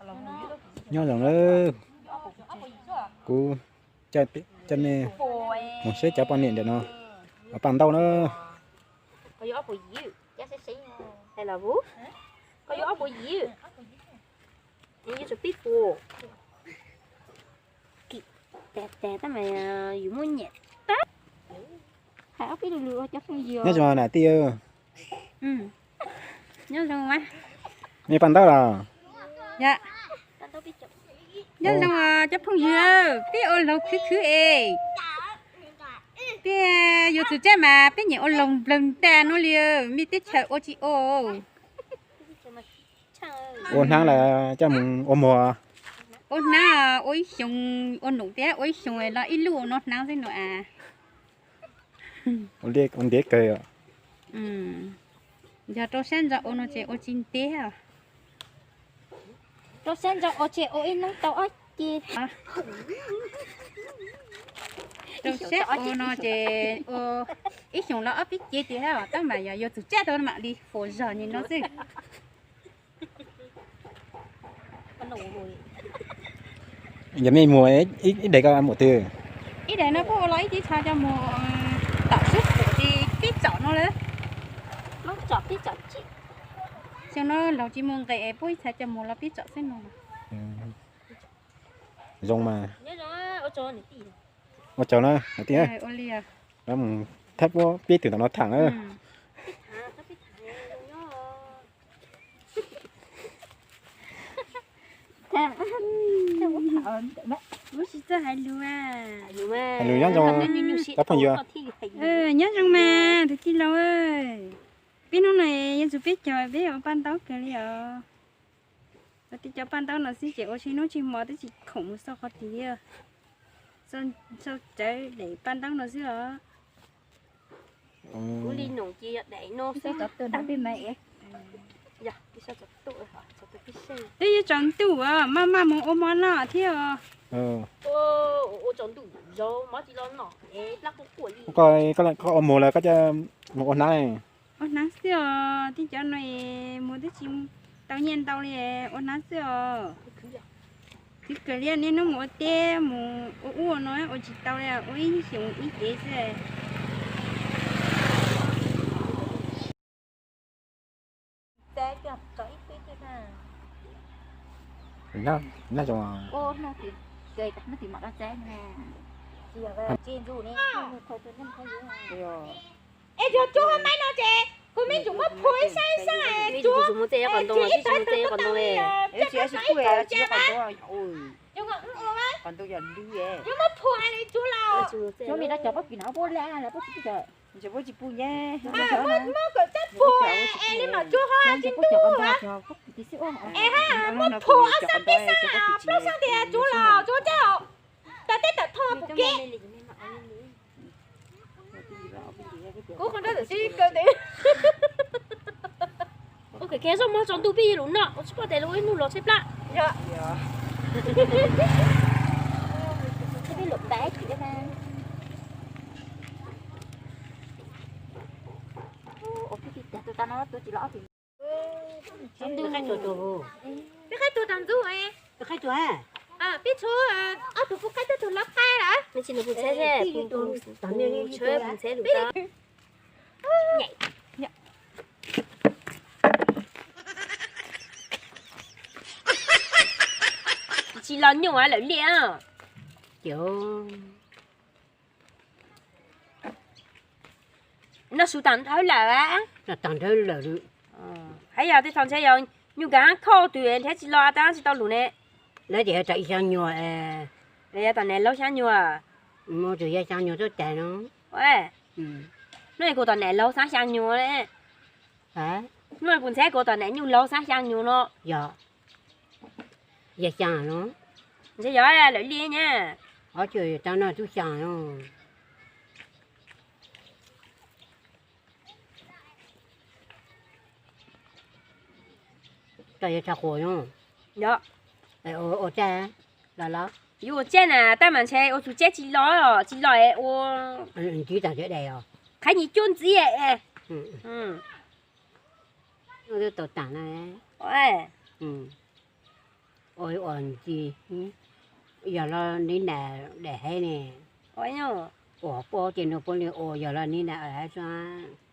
Nyob zoo nawb, kuv coj nej mus saib cov poj niam ntawm no ua paj ntaub na. Nyob zoo na tij. Nyob zoo mas. Nej paj ntaub los? Nyob zoo cov phooj ywg, peb ua laug khwv khwv es. Peb yuav tsum caj mas peb nyiam ua laug nplawg ntag no li. Mej teb chaws ua tsis ua? Ua hnaab los coj mus ua muag? Ua hnaab ua ib xyoos, ua num thiab ua ib xyoos los ib lub no hnaab xwb no as. Ua ntev kawg. Yog rau sab ntso ua no ces ua tsis ntev. Rau sab ntso ua ces ua ib hnub tau ob ce. Rau sab ua no ces ua ib xyoos los ob peb ce tiag, tab mas yog yuav tsum caj tau mam li fuas zog nim no xwb. Yog mej muag ib daim koj muag twg? Ib daim no puab ua los ib tib txha coj muag tom sub pum ti peb tsom no lawm. Xyoo no laug tsis muaj nqe es puab ib txha coj muag los peb tsom xwb no. Zoo mas. Ua tsaug na, thab puab peb tug ntawm no tham na. Lub sij txawj hais lus, hais lus nyob zoo, cov phooj ywg. Nyob zoo mas tus tij laug, peb hnub no yuav tsum peb caug peb ua paj ntaub kawg li os. Ua tib cov paj ntaub no xwb ces ua tsis hnub tsis hmo twb tsis khoom mus xauj qhov twg li. Xauj tsawv daim paj ntaub no xwb os. Kuv li num ces yog daim no xwb. Twb yuav tsaus ntuj maj maj mus ua mov noj thiab os. Koj ua muag los koj coj mus ua hnav. Ua hnav xwb os, tib cov no es muag twb tsis tau nyiaj ntau li, ua hnav xwb os. Khwv kawg li, niaj hnub mus ua teb mus ua ub ua no ua tsis tau li, ua ib xyoos ib cev xwb. Es yog tsuav hauv maib no ces kuv mej tsum muab phua ib sab ib sab, tsuav ib tag tag no li. Yuav muab phua li tsuav los. Muab kom tsab phua es li mam tsuav ho. Es ha, muab phua ob sab peb sab, plaub sab tias tsuav los tsuav caj. Tawm teb tawm tho puas kev? Kuv qhov nrab tawm tib kaw tes. Ua kev kev zoj mog, tsaus ntuj pib yuav lus noj, ua tsis poj tes lus ib hnub los tshaib plab. Yog. Peb lus npam ib chim na. Ua pib tib tag tus tas no tus tsis los ob tug. Peb qaib tuag tag ntxub. Peb qaib tuag. Peb tshuav ob tug pub qaib tuag tug lab qaib lawm. Tsis los nyuj lawm liaj. Noj su tag nrhawv lawm. Tag nrhawv lawm. Hais yog tej thaum ntshe yog nyuj nkawd hab khauj twg nrhiav tsis los tab tsis tau lus ne. Lawv tias yog tom ib xyaa nyuag, yog tom niam laug xyaa nyuag. Mus twg yog xyaa nyuag tuaj tais no. Hnub kuv tom niam laug xab xyaa nyuag ne. Hnub kuv ntxheb kuv tom niam nyuj laug xab xyaa nyuag no. Yog, yog xyaa no. Ntshe yog lawm liaj nyab. Ob tug tau noj tub xyaa no. Koj yuav tshaj quas no. Yog. Ua tsaij los los. Yuav ua tsaij na tab mas ntshe ua tus tsaij tsis los, tsis los es ua. Ntxiv tag sawv daws os. Qhab nyuag cuab ntxiv. Tau tag na. Ua ntsis, yog los neb nam daim haiv ne? Ua, pab ces nws pab li ua, yog los neb nam daim haiv xwb.